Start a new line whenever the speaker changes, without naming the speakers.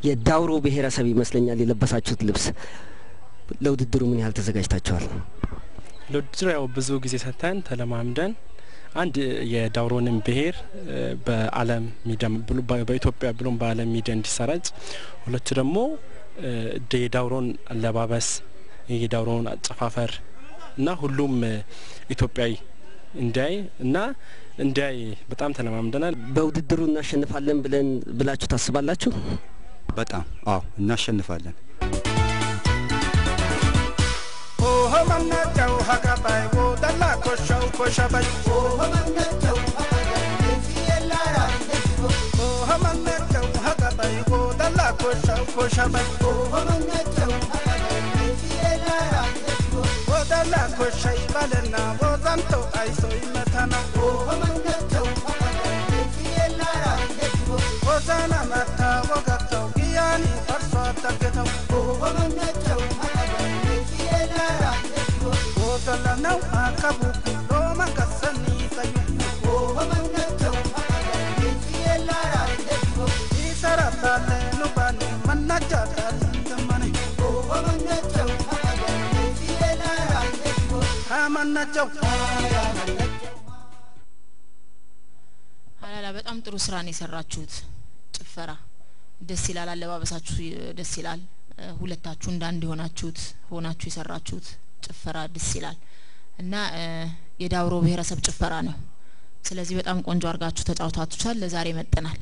የዳውሮ ብሔረሰብ ይመስለኛል የለበሳችሁት ልብስ። ለውድድሩ ምን ያህል ተዘጋጅታችኋል?
ለውድድሩ ያው ብዙ ጊዜ ሰጥተን ተለማምደን አንድ የዳውሮንም ብሔር በዓለም ሚዲያ በኢትዮጵያ ብሎም በዓለም ሚዲያ እንዲሰራጭ፣ ሁለት ደግሞ የዳውሮን አለባበስ፣ የዳውሮን አጨፋፈር እና ሁሉም ኢትዮጵያዊ እንዲያይ እና እንዲያይ በጣም ተለማምደናል።
በውድድሩ እናሸንፋለን ብለን ብላችሁ ታስባላችሁ?
በጣም አዎ፣ እናሸንፋለን።
ሀላላ በጣም ጥሩ ስራ ነው የሰራችሁት። ጭፈራ ደስ ይላል፣ አለባበሳችሁ ደስ ይላል። ሁለታችሁ እንዳንድ የሆናችሁት ሆናችሁ የሰራችሁት ጭፈራ ደስ ይላል እና የዳውሮ ብሔረሰብ ጭፈራ ነው። ስለዚህ በጣም ቆንጆ አድርጋችሁ ተጫውታችኋል። ለዛሬ መጠናል።